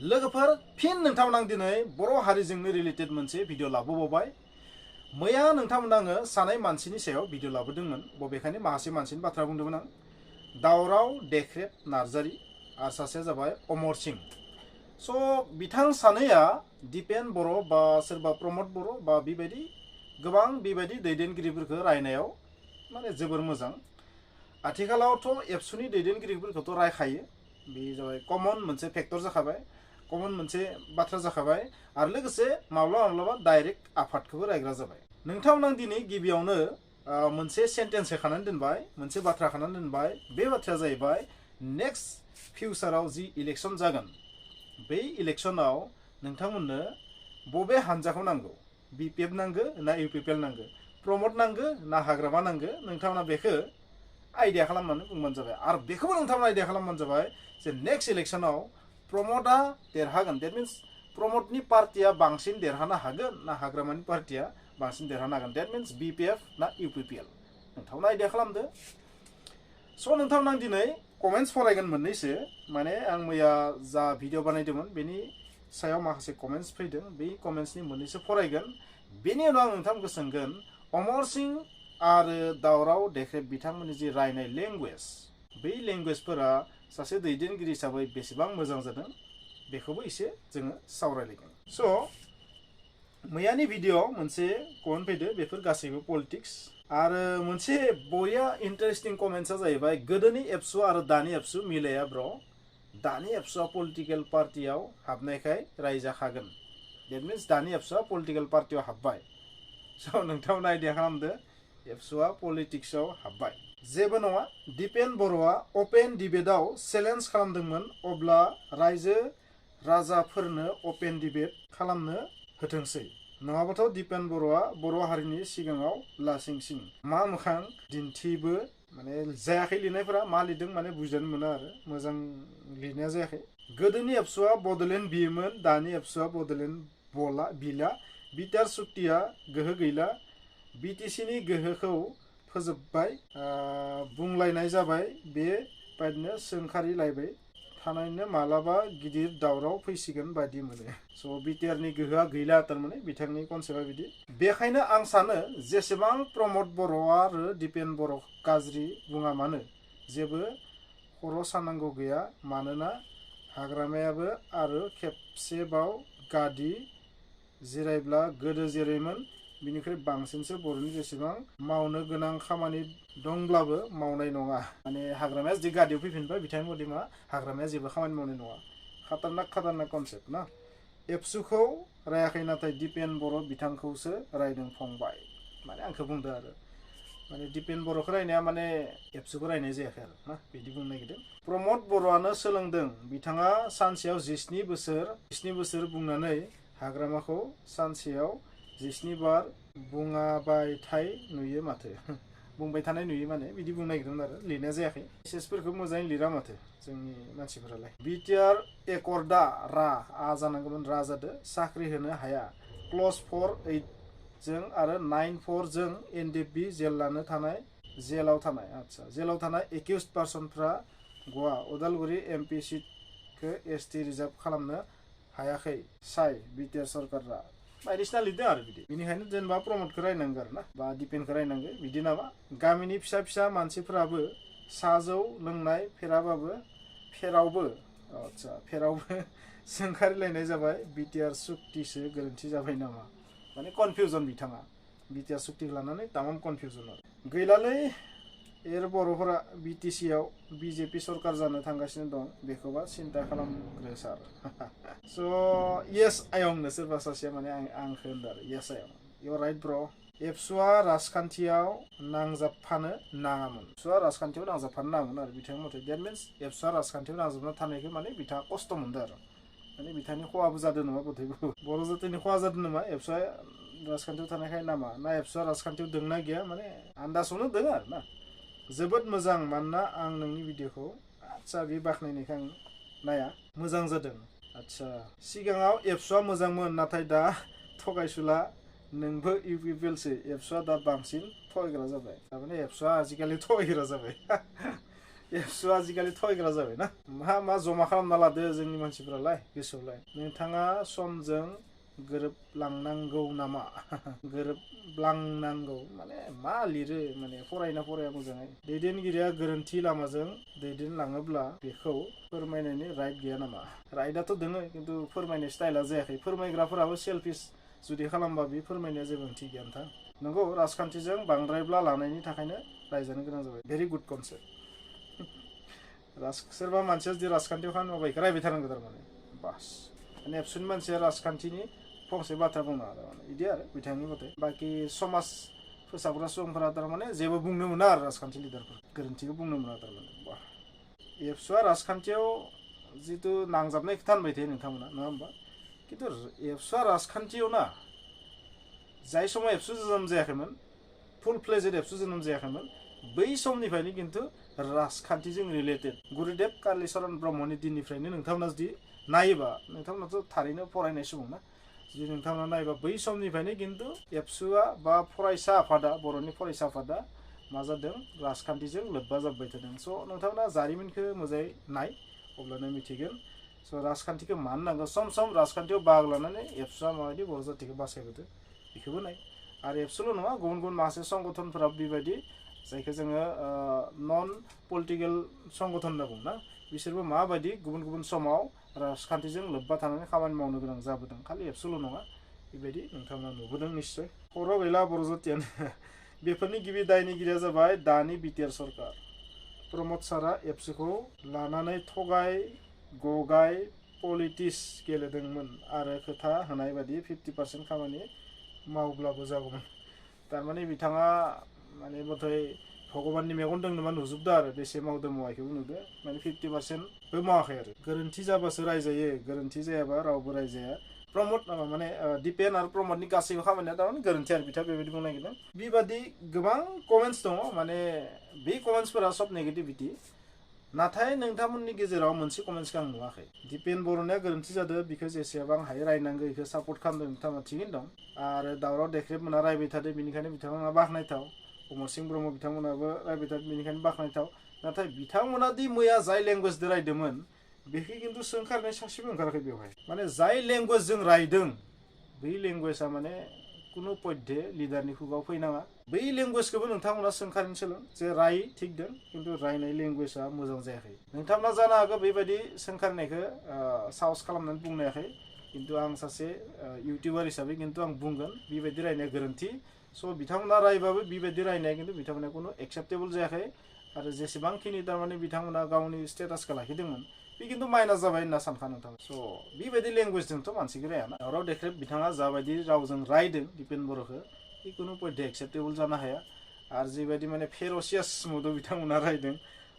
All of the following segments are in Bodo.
लोगोफोर फिन नोंथांमोन आं दिनै बर' हारिजोंनो रिलेटेड मोनसे भिडिअ लाबोबावबाय। मैया नोंथांमोन आङो सानै मानसिनि सायाव भिडिअ लाबोदोंमोन, बबेखानि माखासे मानसिनि बाथ्रा बुंदोंमोन आं। दावराव देख्रेब नार्जारी आरो सासेया जाबाय अमर सिंह। स' बिथां सानैया दिपेन बर' बा सोरबा प्रमद बर' बा बेबायदि गोबां बेबायदि दैदेनगिरिफोरखौ रायनायाव माने जोबोर मोजां। आथिखालावथ' एबसुनि दैदेनगिरिफोरखौथ' रायखायो, बे जाबाय कमन मोनसे फेक्टर जाखाबाय, कमन मोनसे बाथ्रा जाखाबाय। आरो लोगोसे माब्लाबा माब्लाबा डाइरेक्ट आफादखौबो रायग्रा जाबाय। नोंथांमोन आं दिनै गिबियावनो मोनसे सेन्टेन्स होखानानै दोनबाय, मोनसे बाथ्रा खानानै दोनबाय। बे बाथ्राया जाहैबाय नेक्स्ट फिउचाराव जि इलेक्सन जागोन, बै इलेक्सनाव नोंथांमोननो बबे हानजाखौ नांगौ? बिपिएफ नांगौ ना इउपिपिएल नांगौ? प्रमद नांगौ ना हाग्रामा नांगौ? नोंथांमोना बेखौ आइडिया खालामनानै बुंबानो जाबाय। आरो बेखौबो नोंथांमोना आइडिया खालामबानो जाबाय जे नेक्स्ट इलेक्सनाव प्रमदआ देरहागोन। देट मिन्स प्रमदनि पार्टिया बांसिन देरहानो हागोन ना हाग्रामानि पार्टिया बांसिन देरहानो हागोन? देट मिन्स बिपिएफ ना इउपिपिएल? नोंथांमोना आइडिया खालामदो। स' नोंथांमोना आं दिनै कमेन्ट्स फरायगोन मोननैसो। माने आं मैया जा भिडिअ बानायदोंमोन बेनि सायाव माखासे कमेन्ट्स फैदों, बे कमेन्ट्सनि मोननैसो फरायगोन। बेनि उनाव आं नोंथांमोनखौ सोंगोन अमर सिंह आरो दावराव देख्रेब बिथांमोननि जि रायनाय लेंगुवेज, बै लेंगुवेजफोरा सासे दैदेनगिरि हिसाबै बेसेबां मोजां जादों बेखौबो एसे जोङो सावरायलायगोन। स' मैयानि भिडिअ मोनसे कमेन्ट फैदो, बेफोर गासैबो पलिटिक्स। आरो मोनसे बरिया इन्टारेस्टिं कमेन्ट्सआ जाहैबाय गोदोनि एबसु आरो दानि एबसु मिलाया ब्र'। दानि एबसुआ पलिटिकेल पार्टियाव हाबनायखाय रायजाखागोन। देट मिन्स दानि एबसुआ पलिटिकेल पार्टियाव हाब्बाय। स' नोंथांमोना आइडिया खालामदो, एबसुआ पलिटिक्सआव हाब्बाय। जेबो नङा, दिपेन बर'आ अपेन डिबेटआव चेलेन्ज खालामदोंमोन, अब्ला रायजो राजाफोरनो अपेन डिबेट खालामनो होथोंसै। नङाबाथ' दिपेन बर'आ बर' हारिनि सिगाङाव लासिंसिं मा मोखां दिन्थिबो माने जायाखै। लिरनायफोरा मा लिरदों माने बुजिनो मोना आरो मोजां लिरनाया जायाखै। गोदोनि एबसुआ बड'लेण्ड बियोमोन, दानि एबसुआ बड'लेण्ड बिला। बिटिआर सुक्तिया गोहो गैला, बिटिसिनि गोहोखौ फोजोबबाय बुंलायनाय जाबाय। बेबायदिनो सोंखारिलायबाय थानायनो मालाबा गिदिर दावराव फैसिगोन बायदि मोनो। स' बिटिआरनि गोहोआ गैला, थारमाने बिथांनि कनसेप्टआ बिदि। बेखायनो आं सानो जेसेबां प्रमद बर' आरो दिपेन बर' गाज्रि बुङा मानो जेबो खर' सानांगौ गैया। मानोना हाग्रामायाबो आरो खेबसेबाव गादि जिरायब्ला गोदो जेरैमोन बिनिख्रुइ बांसिनसो बर'नि जेसेबां मावनो गोनां खामानि दंब्लाबो मावनाय नङा। माने हाग्रामाया जुदि गादियाव फैफिनबाय बिथांनि मथे मा हाग्रामाया जेबो खामानि मावनाय नङा। खाटारनाक कनसेप्ट ना। एबसुखौ रायाखै, नाथाय दिपेन बर' बिथांखौसो रायदों फंबाय। माने आंखौ बुंदो आरो माने दिपेन बर'खौ रायनाया माने एबसुखौ रायनाय जायाखै आरो ना, बिदि बुंनो नागिरदों। प्रमद बर'आनो सोलोंदों, बिथाङा सानसेयाव 17 बोसोर बुंनानै हाग्रामाखौ सानसेयाव 17 बार बुङाबायथाय नुयो माथो। बुंबाय थानाय नुयो माने बिदि बुंनो नागिरदोंमोन आरो लिरनाया जायाखै। मेसेजफोरखौ मोजाङै लिरा माथो जोंनि मानसिफोरालाय। बिटिआर एकर्डा आ जानांगौमोन, रा जादो। साख्रि होनो हाया, क्ल'ज 4-8 जों आरो 9-4 जों एनडिएफबि जेलाव थानाय आदसा जेलाव थानाय एकिउज्ड पार्सनफ्रा गवा उदालगुरि एमपि सिटखौ एसटि रिजार्भ खालामनो हायाखै साय बिटिआर सरकारा बायदिसिना लिरदों आरो बिदि। बेनिखायनो जेनेबा प्रमदखौ रायनांगौ आरो ना, बा दिपेनखौ रायनांगौ बिदि नामा। गामिनि फिसा फिसा मानसिफोराबो सा जौ लोंनाय फेरावबो सोंखारिलायनाय जाबाय। बिटिआर सुक्तिसो गोरोन्थि जाबाय नामा? माने कनफिउजन बिथाङा बिटिआर सुक्तिखौ लानानै तामाम कनफिउजन आरो। गैलालै एर बर'फोरा बिटिसिआव बिजेपि सरकार जानो थांगासिनो दं, बेखौबा सिन्था खालामग्रो सार। स' येस आयंनो सोरबा सासेया माने आंखौ होनदों आरो येस आयं इउ राइट ब्र'। एबसुआ राजखान्थियाव नांजाबफानो नाङामोन। एबसुआ राजखान्थियाव नांजाबफानो नाङामोन आरो बिथांनि मथे। देट मिन्स एबसुआ राजखान्थियाव नांजाबना थानायखौ माने बिथाङा खस्थ' मोनदों आरो माने बिथांनि खहाबो जादों नामा गथैबो। बर' जातिनि खहा जादों नामा एबसुआ राजखान्थियाव थानायखाय नामा, ना एबसुआ राजखान्थियाव दोंना गैया माने आन्दासावनो दों आरो ना। जोबोद मोजां, मानोना आं नोंनि भिडिअखौ आदसा बे बाख्नायनायखौ आं नाया, मोजां जादों। आदसा सिगाङाव एबसुआ मोजांमोन, नाथाय दा थगायसुला नोंबो इउपिपिएलसो। एबसुआ दा बांसिन थगायग्रा जाबाय, थारमाने एबसुआ आजिखालि थगायग्रा जाबाय। एबसुआ आजिखालि थगायग्रा जाबाय ना मा मा जमा खालामना लादो जोंनि मानसिफोरालाय गोसोआवलाय नोंथाङा समजों गोरोबलांनांगौ नामा गोरोबलांनांगौ माने मा लिरो माने फरायना फराया मोजाङै दैदेनगिरिया गोरोन्थि लामाजों दैदेनलाङोब्ला बेखौ फोरमायनायनि राइट गैया नामा राइटआथ' दोङो खिन्थु फोरमायनाय स्टाइला जायाखै फोरमायग्राफोराबो सेल्फिश जुदि खालामबा बे फोरमायनाया जेबो ओंथि गैया नोंथां नंगौ राजखान्थिजों बांद्रायब्ला लानायनि थाखायनो रायजानो गोनां जाबाय भेरि गुड कनसेप्ट सोरबा मानसिया जुदि राजखान्थियाव खामानि मावबाय रायबाय थानांगौ थारमाने बास माने एबसुनि मानसिया राजखान्थिनि फंसे बाथ्रा बुंनो हादों माने बिदि आरो बिथांनि मथे बाखि समाज फोसाबग्रा सुबुंफोरा थारमाने जेबो बुंनो मोना आरो राजखान्थि लिडारफोर गोरोन्थिखौ बुंनो मोना थारमाने बा एबसुआ राजखान्थियाव जितु नांजाबनाय खोथा होनबाय थायो नोंथांमोना नङा होमबा खिन्थु एबसुआ राजखान्थियाव ना जाय समाव एबसु जोनोम जायाखैमोन फुल फ्लेजेड एबसु जोनोम जायाखैमोन बै समनिफ्रायनो खिन्थु राजखान्थिजों रिलेटेड गुरुदेब कालिचरण ब्रह्मनि दिननिफ्रायनो नोंथांमोना जुदि नायोबा नोंथांमोनाथ' थारैनो फरायनाय सुबुं ना जुदि नोंथांमोना नायोबा बै समनिफ्रायनो खिन्थु एबसुआ बा फरायसा आफादा बर'नि फरायसा आफादा मा जादों राजखान्थिजों लोब्बा जाबाय थादों स' नोंथांमोना जारिमिनखौ मोजाङै नाय अब्लानो मिथिगोन स' राजखान्थिखौ मानो नांगौ सम सम राजखान्थियाव बाहागो लानानै एबसुआ माबायदि बर' जातिखौ बासायबोदों बेखौबो नाय आरो एबसुल' नङा गुबुन गुबुन माखासे संगठनफोरा बेबायदि जायखौ जोङो नन पलिटिकेल संगठन होनना बुङो ना बिसोरबो माबायदि गुबुन गुबुन समाव राजखान्थिजों लोब्बा थानानै खामानि मावनो गोनां जाबोदों खालि एबसुल' नङा बेबायदि नोंथांमोना नुबोदों निस्सय खर' गैला बर' जातियानो बेफोरनि गिबि दायनिगिरिया जाबाय दानि बिटिआर सरकार प्रमद सारा एबसुखौ लानानै थगाय गगाय पलिटिक्स गेलेदोंमोन आरो खोथा होनाय बायदि 50% खामानि मावब्लाबो जागौमोन थारमाने बिथाङा माने मथै भगबाननि मेगन दं नामा नुजोबदों आरो बेसे मावदों मावाखैबो नुदों माने 50%बो मावाखै आरो गोरोन्थि जाबासो रायजायो गोरोन्थि जायाबा रावबो रायजाया प्रमद माने दिपेन आरो प्रमदनि गासैबो खामानिया थारमाने गोरोन्थि आरो बिथाङा बेबायदि बुंनो नागिरदों बेबादि गोबां कमेन्ट्स दङ माने बे कमेन्ट्सफोरा सब नेगेटिभिटि नाथाय नोंथांमोननि गेजेराव मोनसे कमेन्ट्सखौ आं नुवाखै दिपेन बर'निया गोरोन्थि जादों बिखौ जेसेबां हायो रायनांगौ बेखौ सापर्ट खालामदों नोंथांमोना थिगैनो दं आरो दावराव देख्रेब मोना रायबाय थादों बेनिखायनो बिथांमोना बाख्नायथाव अमर सिंह ब्रह्म बिथांमोनाबो रायबाय थादों बेनिखायनो बाख्नायथाव नाथाय बिथांमोना दि मैया जाय लेंगुवेजजों रायदोंमोन बेखौ खिन्थु सोंखारनाय सासेबो ओंखाराखै बेवहाय माने जाय लेंगुवेजजों रायदों बै लेंगुवेजआ माने कुनु पध्य लिडारनि खुगाव फैनाङा बै लेंगुवेजखौबो नोंथांमोना सोंखारनो सोलों जे राय थिग दं खिन्थु रायनाय लेंगुवेजआ मोजां जायाखै नोंथांमोना जानो हागौ बेबायदि सोंखारनायखौ साहस खालामनानै बुंनो हायाखै खिन्थु आं सासे इउटिउबार हिसाबै खिन्थु आं बुंगोन बेबायदि रायनाया गोरोन्थि स' बिथांमोना रायबाबो बेबायदि रायनाया खिन्थु बिथांमोना कुनु एक्सेप्टेबल जायाखै आरो जेसेबांखिनि थारमाने बिथांमोना गावनि स्टेटासखौ लाखिदोंमोन बे खिन्थु माइनास जाबाय होनना सानखा नोंथां स' बेबायदि लेंगुवेजजोंथ' मानसिखौ रायाना दावराव देख्रेब बिथाङा जाबायदि रावजों रायदों दिपेन बर'खौ बे कुनु पध्य एक्सेप्टेबल जानो हाया आरो जिबायदि माने फेर'सियास मुदआव बिथांमोना रायदों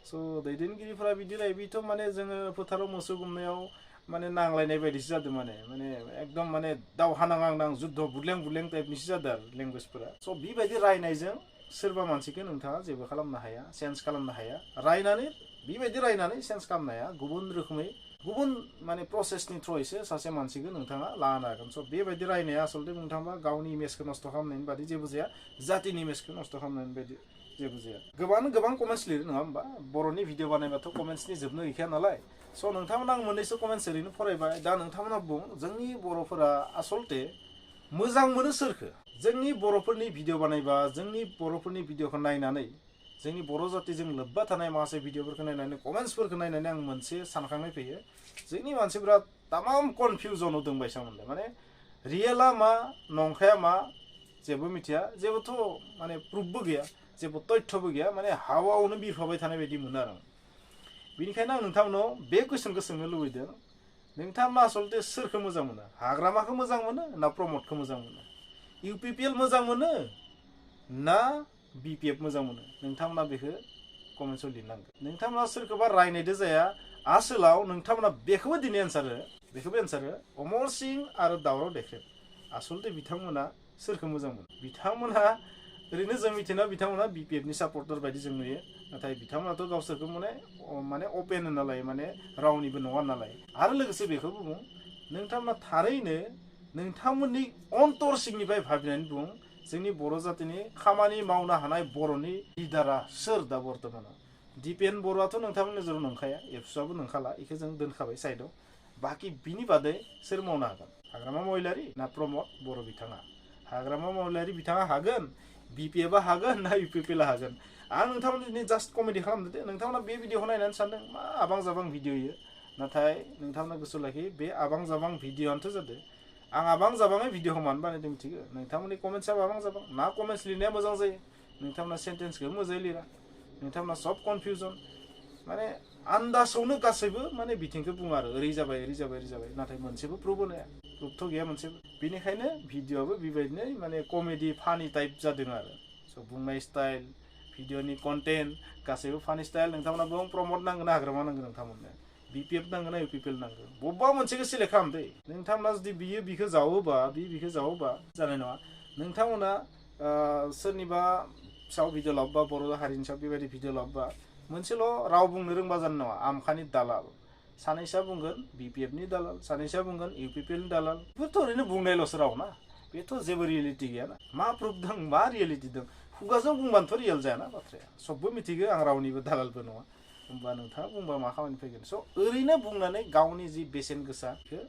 स' दैदेनगिरिफोरा बिदि रायबिथ' माने जोङो फोथाराव मोसौ गुमनायाव माने नांलायनाय बायदिसो जादों माने एकदम माने दावहा नांहां जुद्ध बुदलें बुदलें टाइपनिसो जादों आरो लेंगुवेजफोरा स' बेबायदि रायनायजों सोरबा मानसिखौ नोंथाङा जेबो खालामनो हाया चेन्ज खालामनो हाया रायनानै बेबायदि रायनानै चेन्ज खालामनो हाया गुबुन रोखोमै गुबुन माने प्रसेसनि थ्रुयैसो सासे मानसिखौ नोंथाङा लानो हागोन स' बेबायदि रायनाया आसलथे नोंथाङा गावनि इमेजखौ नस्थ' खालामनायनि बादि जेबो जाया जातिनि इमेजखौ नस्थ' खालामनायनि बायदि जेबो जाया गोबां कमेन्ट्स लिरो नङा होमबा बर'नि भिडिअ बानायबाथ' कमेन्ट्सनि जोबनो गैखाया नालाय स' नोंथांमोना आं मोननैसो कमेन्ट्स ओरैनो फरायबाय दा नोंथांमोना बुं जोंनि बर'फोरा आसलथे मोजां मोनो सोरखो जोंनि बर'फोरनि भिडिअ बानायबा जोंनि बर'फोरनि भिडिअखौ नायनानै जोंनि बर' जातिजों लोब्बा थानाय माखासे भिडिअफोरखौ नायनानै कमेन्ट्सफोरखौ नायनानै आं मोनसे सानखांनाय फैयो जोंनि मानसिफोरा तामाम कनफिउजनाव दं बायसा मोनदों माने रियेला मा नंखाया मा जेबो मिथिया जेबोथ' माने प्रुफबो गैया जेबो तथ्यबो गैया माने हावायावनो बिरफाबाय थानाय बायदि मोनो आरो बेनिखायनो आं नोंथांनाव बे कुइसनखौ सोंनो लुबैदों नोंथांमोना आसलथे सोरखौ मोजां मोनो हाग्रामाखौ मोजां मोनो ना प्रमदखौ मोजां मोनो इउपिपिएल मोजां मोनो ना बिपिएफ मोजां मोनो नोंथांमोना बेखौ कमेन्ट्सआव लिरनांगोन नोंथांमोना सोरखौबा रायनायदो जाया आसोलाव नोंथांमोना बेखौबो दिनै एन्सार हो अमर सिंह आरो दावराव देख्रेब आसलथे बिथांमोना सोरखौ मोजां मोनो बिथांमोना ओरैनो जों मिथिना बिथांमोना बिपिएफनि सापर्टार बायदि जों नुयो नाथाय बिथांमोनाथ' गावसोरखौ माने अपेन होना लायो माने रावनिबो नङा नालाय आरो लोगोसे बेखौबो बुं नोंथांमोना थारैनो नोंथांमोननि अन्तर सिंनिफ्राय भाबिनानै बुं जोंनि बर' जातिनि खामानि मावनो हानाय बर'नि लिडारा सोर दा बर्थमानाव dipen बर'आथ' नोंथांमोननि नोजोराव नंखाया एबसुआबो नंखाला इखो जों दोनखाबाय साइडआव बाखि बिनि बादै सोर मावनो हागोन हाग्रामा महिलारि ना प्रमद बर' बिथाङा हाग्रामा महिलारि बिथाङा हागोन बिपिएफआ हागोन ना इउपिपिएलआ हागोन आं नोंथांमोन दिनै जास्ट कमेडि खालामदो दे नोंथांमोना बे भिडिअखौ नायनानै सानदों मा आबां जाबां भिडिअ इयो नाथाय नोंथांमोना गोसोआव लाखि बे आबां जाबां भिडिअआनोथ' जादों आं आबां जाबाङै भिडिअखौ मानो बानायदों मिथिगो नोंथांमोननि कमेन्ट्सआ आबां जाबां मा कमेन्ट्स लिरनाया मोजां जायो नोंथांमोना सेन्टेन्सखौ मोजाङै लिरा नोंथांमोना सब कनफिउजन माने आन्दासावनो गासैबो माने बिथिंखौ बुङो आरो ओरै जाबाय ओरै जाबाय ओरै जाबाय नाथाय मोनसेबो प्रुफ होनो हाया प्रुफथ' गैया मोनसेबो बेनिखायनो भिडिअआबो बेबायदिनो माने कमेडि फानि टाइप जादों आरो स' बुंनाय स्टाइल भिडिअनि कन्टेन्ट गासैबो फानि स्टाइल नोंथांमोना बुं प्रमद नांगोन ना हाग्रामा नांगोन नोंथांमोननो बिपिएफ नांगोन ना इउपिपिएल नांगोन बबेबा मोनसेखौ सिलेक्ट खालामदो नोंथांमोना जुदि बियो बिखौ जावोबा बिखौ जावोबा जानाय नङा नोंथांमोना सोरनिबा सायाव भिडिअ लाबोबा बर' हारिनि सायाव बेबायदि भिडिअ लाबोबा मोनसेल' राव बुंनो रोंबा जानाय नङा आमखानि दालाल सानैसोआ बुंगोन बिपिएफनि दालाल सानैसोआ बुंगोन इउपिपिएलनि दालाल बेफोरथ' ओरैनो बुंनायल'सो राव ना बेथ' जेबो रियेलिटि गैयाना मा प्रुफ दं मा रियेलिटि दं खुगाजों बुंबानोथ' रियेल जायाना बाथ्राया सबबो मिथिगो आं रावनिबो दालालबो नङा होमबा नोंथाङा बुंबा मा खामानि फैगोन स' ओरैनो बुंनानै गावनि जि बेसेन गोसाखौ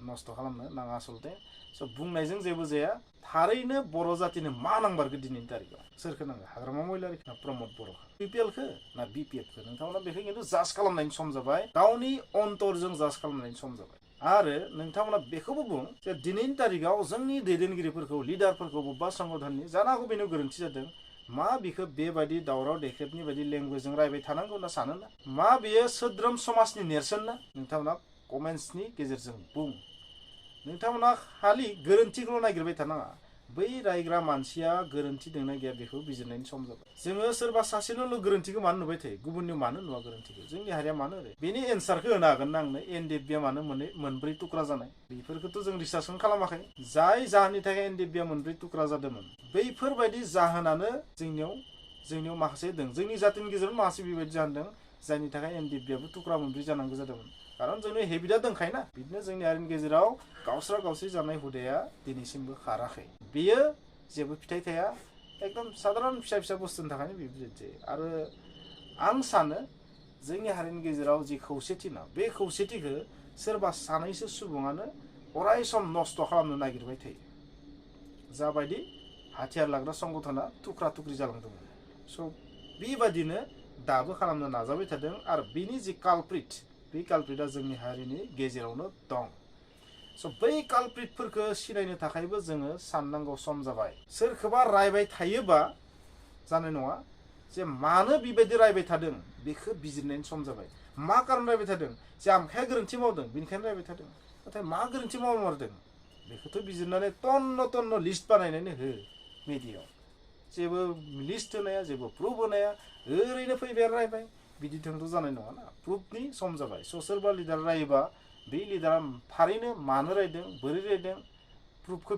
नस्थ' खालामनो नाङा आसलते स' बुंनायजों जेबो जाया थारैनो बर' जातिनो मा नांबारगो दिनैनि तारिखाव सोरखौ नांगो हाग्रामा महिलारिखौ ना प्रमद बर'खौ इउपिपिएलखौ ना बिपिएफखौ नोंथांमोना बेखौ खिन्थु जाज खालामनायनि सम जाबाय गावनि अन्तरजों जाज खालामनायनि सम जाबाय आरो नोंथांमोना बेखौबो बुं जे दिनैनि तारिखाव जोंनि दैदेनगिरिफोरखौ लिडारफोरखौ बबेबा संगठननि जानो हागौ बेनो गोरोन्थि जादों मा बिखौ बेबायदि दावराव देख्रेबनि बायदि लेंगुवेजजों रायबाय थानांगौ ना सानोना मा बेयो सोद्रोम समाजनि नेरसोन ना नोंथांमोना कमेन्ट्सनि गेजेरजों बुं नोंथांमोना खालि गोरोन्थिखौल' नागिरबाय थानाङा बै रायग्रा मानसिया गोरोन्थि दंना गैया बेखौ बिजिरनायनि सम जाबाय जोङो सोरबा सासेल' गोरोन्थिखौ मानो नुबाय थायो गुबुननि मानो नुवा गोरोन्थिखौ जोंनि हारिया मानो ओरै बेनि एन्सारखौ होनो हागोन ना आंनो एनडिएफबिआ मानो मोनब्रै टुक्रा जानाय बेफोरखौथ' जों रिसार्चखौनो खालामाखै जाय जाहोननि थाखाय एनडिएफबिआ मोनब्रै टुक्रा जादोंमोन बैफोरबायदि जाहोनानो जोंनियाव माखासे दं जोंनि जातिनि गेजेराव माखासे बेबायदि जाहोन दं जायनि थाखाय एनडिएफबिआबो टुक्रा मोनब्रै जानांगौ जादोंमोन खारन जोंनि हेबिटआ दंखायोना बिदिनो जोंनि हारिनि गेजेराव गावस्रा गावस्रि जानाय हुदाया दिनैसिमबो खाराखै बेयो जेबो फिथाइ थाया एकदम साधारन फिसा फिसा बुस्थुनि थाखायनो बेबायदि जायो आरो आं सानो जोंनि हारिनि गेजेराव जि खौसेथि ना बे खौसेथिखौ सोरबा सानैसो सुबुङानो अराय सम नस्थ' खालामनो नागिरबाय थायो जाबायदि हाथियार लाग्रा संगठना थुख्रा थुख्रि जालांदोंमोन स' बेबादिनो दाबो खालामनो नाजाबाय थादों आरो बिनि जि कालप्रिट बे कालप्रिटआ जोंनि हारिनि गेजेरावनो दं स' बै कालप्रिटफोरखौ सिनायनो थाखायबो जोङो साननांगौ सम जाबाय सोरखौबा रायबाय थायोबा जानाय नङा जे मानो बेबायदि रायबाय थादों बेखौ बिजिरनायनि सम जाबाय मा कारन रायबाय थादों जे आमखाया गोरोन्थि मावदों बेनिखायनो रायबाय थादों नाथाय मा गोरोन्थि मावमारदों बेखौथ' बिजिरनानै टन्न लिस्ट बानायनानै हो मिडियायाव जेबो लिस्ट होनाया जेबो प्रुफ होनाया ओरैनो फैबाय रायबाय बिदिजोंथ' जानाय नङाना प्रुफनि सम जाबाय स' सोरबा लिडार रायोबा बे लिडारा थारैनो मानो रायदों बोरै रायदों प्रुफखौ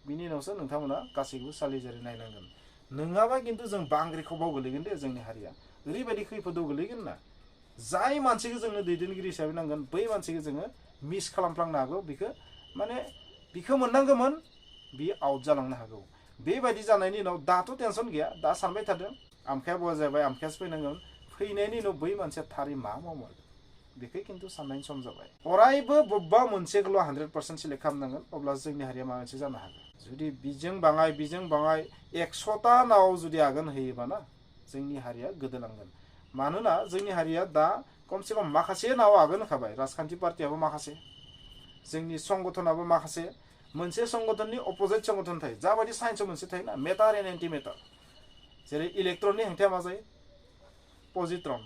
बिनि उनावसो नोंथांमोना गासैखौबो सालिजारि नायनांगोन नङाबा खिन्थु जों बांग्रि खबाव गोलैगोन दे जोंनि हारिया ओरैबायदि खैफोदाव गोलैगोन ना जाय मानसिखौ जोंनो दैदेनगिरि हिसाबै नांगोन बै मानसिखौ जोङो मिस खालामफ्लांनो हागौ बिखौ मोननांगौमोन बियो आउट जालांनो हागौ बेबायदि जानायनि उनाव दाथ' टेनसन गैया दा सानबाय थादों आमखाया बया जाबाय आमखायासो फैनांगोन फैनायनि उनाव बै मानसिया थारै मा मावमारगोन बेखौ खिन्थु साननायनि सम जाबाय अरायबो बबेबा मोनसेखौल' 100% सिलेक्ट खालामनांगोन अब्ला जोंनि हारिया माबा मोनसे जानो हागोन जुदि बिजों बाङाय 100ता नाव जुदि आगान होयोबा ना जोंनि हारिया गोदोलांगोन मानोना जोंनि हारिया दा खमसे खम माखासे नाव आगान होखाबाय राजखान्थि पार्टियाबो माखासे जोंनि संगठनाबो माखासे मोनसे संगठननि अपोजिट संगठन थायो जाबायदि साइन्सआव मोनसे थायोना मेटार एन्ड एन्टि मेटार जेरै इलेक्ट्रननि हेंथाया मा जायो पजिट्रन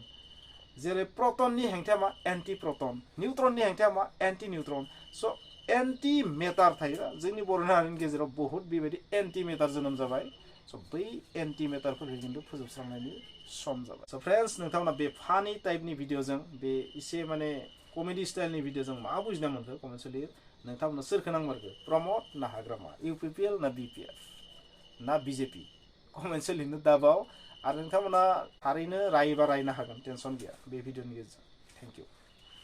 जेरै प्रोटननि हेंथाया मा एन्टि प्रोटन निउट्रननि हेंथाया मा एन्टि निउट्रन स' एन्टि मेटार थायो जोंनि बर' हारिनि गेजेराव बहुत बेबायदि एन्टि मेटार जोनोम जाबाय स' बै एन्टि मेटारफोरखौ खिन्थु फोजोबस्रांनायनि सम जाबाय स' फ्रेन्ड्स नोंथांमोना बे फानि टाइपनि भिडिअजों बे एसे माने कमेडि स्टाइलनि भिडिअजों मा बुजिना मोनखो कमेन्ट्स लिर नोंथांमोना सोरखौ नांमारगो प्रमद ना हाग्रामा इउपिपिएल ना बिपिएफ ना बिजेपि कमेन्ट्स लिरनो दाबाव आरो नोंथांमोना थारैनो रायोबा रायनो हागोन टेनसन गैया बे भिडिअनि गेजेरजों थेंक इउ